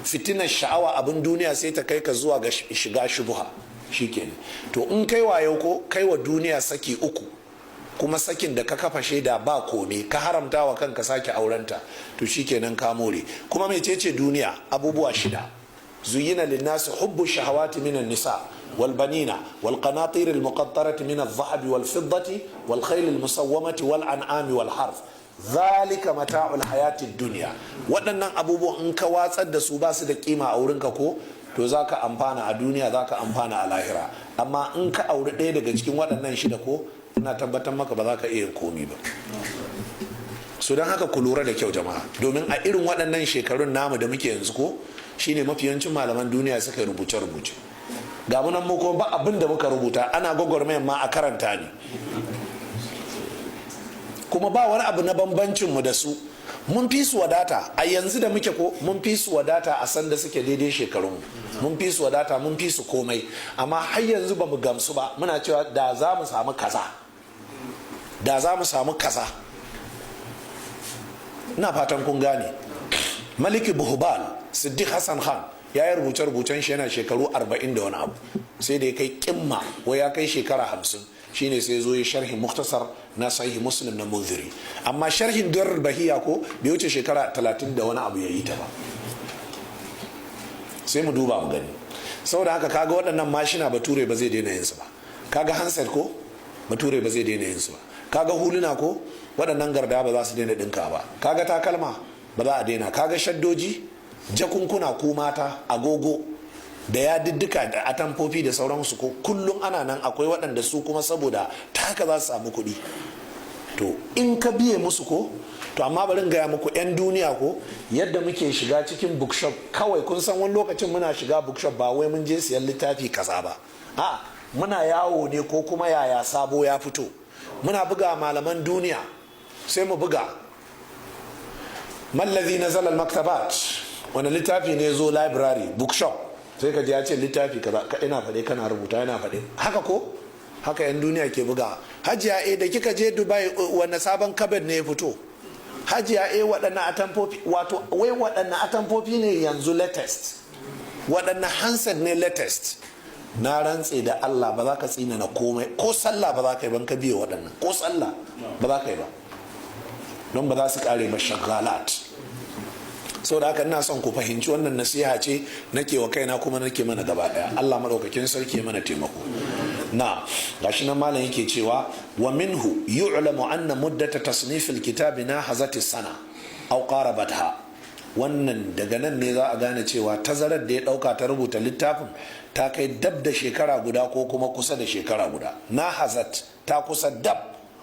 Fitinar sha'awa abin duniya sai ta kai ka zuwa ga shiga shubuha, shikenan. To in kai wayo ko kai wa duniya saki uku, kuma sakin da ka kafa shaida ba kome, ka haramta wa kanka sake aurenta, to shikenan ka more. Kuma mecece duniya? Abubuwa shida: زين للناس حب الشهوات من النساء والبنين والقناطير المقنطرة من الذهب والفضة والخيل المسومة والأنعام والحرث ذلك متاع الحياة الدنيا. Waɗannan abubuwan in ka watsar da su, ba su da kima a wurinka ko, to za ka amfana a duniya, za ka amfana a lahira. Amma in ka auri ɗaya daga cikin waɗannan shida ko, ina tabbatar maka ba za ka iya komi ba. So don haka ku lura da kyau, jama'a, domin a irin waɗannan shekarun namu da muke yanzu ko, shine mafi yawancin malaman duniya suka rubuce-rubuce. Ga munan mu kuma ba abin da muka rubuta, ana gwagwarmayan ma a karanta ne. Kuma ba wani abu na bambancin mu da su. Mun fi su wadata a yanzu da muke ko, mun fi su wadata a sanda suke daidai shekarun, mun fi su wadata, mun fi su komai, amma har yanzu ba mu gamsu ba. Muna cewa da za mu samu kaza, da za mu samu kaza. Ina fatan kun gane. Maliki Bhopal, Siddiq Hassan Khan, ya yi rubuce-rubucen shi yana shekaru 40 da wani abu. Sai da ya kai kimma, wai ya kai shekara 50, shine sai zo ya sharhin Muktasar na Sahih Muslim na Munziri. Amma sharhin Durar Bahiya ko, bai wuce shekara 30 da wani abu ya yi ta ba. Sai mu duba mu gani. Saboda haka kaga waɗannan mashina, Bature ba zai daina yin su ba. Kaga handset ko, Bature ba zai daina yin su ba. Kaga huluna ko, waɗannan garda ba za su daina ɗinka ba. Kaga takalma, ba za a daina. Kaga shaddoji, jakunkuna ko mata, agogo da ya diddika da atamfofi da sauransu ko, kullum ana nan. Akwai waɗanda su kuma saboda ta haka za su samu kuɗi. To in ka biye musu ko, to amma bari gaya muku, 'yan duniya ko, yadda muke shiga cikin bookshop kawai, kun san wani lokacin muna shiga bookshop ba wai mun je siyan littafi kaza ba, a muna yawo ne, ko kuma yaya sabo ya fito, muna buga malaman duniya. Sai mu buga: ما الذي نزل المكتبات؟ Wani littafi ne zo library, bookshop? Sai ka ji ya ce littafi kaza. Ina faɗe, kana rubuta, yana faɗe. Haka ko, haka yan duniya ke buga. Hajiya e, da kika je Dubai, wanne sabon kabet ne ya fito? Hajiya e, waɗanne atamfofi, wato wai waɗanne atamfofi ne yanzu latest? Waɗanne handset ne latest? Na rantse da Allah, ba za ka tsina na komai ko, sallah ba za ka yi ban ka biye waɗannan, ko sallah ba za ka yi ba, don ba za su kare ba, شغالات. Saboda haka ina son ku fahimci wannan, nasiha ce nake wa kaina kuma nake mana gaba daya. Allah madaukakin sarki mana taimako. Na gashi nan malam yake cewa: ومنه يعلم أن مدة تصنيف الكتاب ناهزت السنة أو قاربتها. Wannan daga nan ne za a gane cewa tazarar da ya dauka ta rubuta littafin ta kai dab da shekara guda ko kuma kusa da shekara guda. ناهزت, ta kusa dab,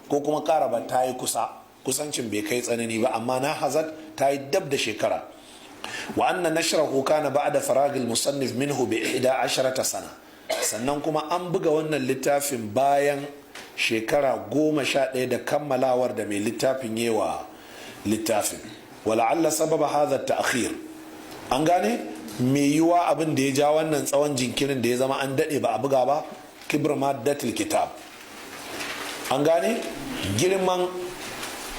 ko kuma قاربت, ta yi kusa, kusancin bai kai tsanani ba, amma ناهزت, ta yi dab da shekara. وأن نشره كان بعد فراغ المصنف منه ب11 سنة. Sannan kuma an buga wannan littafin bayan shekara 11 da kammalawar da mai littafin yewa littafin. ولعل سبب هذا التأخير, an gane, mai yiwa abin da ya ja wannan tsawon jinkirin da ya zama an daɗe ba a buga ba, كبر مادة الكتاب, an gane, girman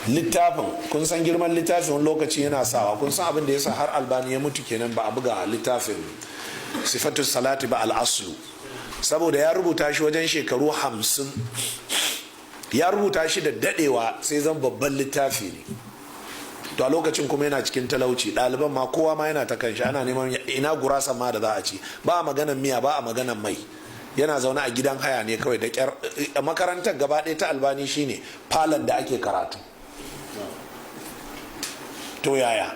littafin. Kun san girman littafin wani lokaci yana sawa. Kun san abin da ya sa har Albani ya mutu kenan ba a buga littafin صفة الصلاة ba, الأصل, saboda ya rubuta shi wajen shekaru 50, ya rubuta shi da dadewa, sai zan babban littafi ne. To a lokacin kuma yana cikin talauci, ɗaliban ma kowa ma yana ta kanshi, ana neman ina gurasa ma da za a ci, ba a maganan miya, ba a maganan mai. Yana zaune a gidan haya ne kawai da kyar. Makarantar gaba ɗaya ta Albani shine falon da ake karatu. To yaya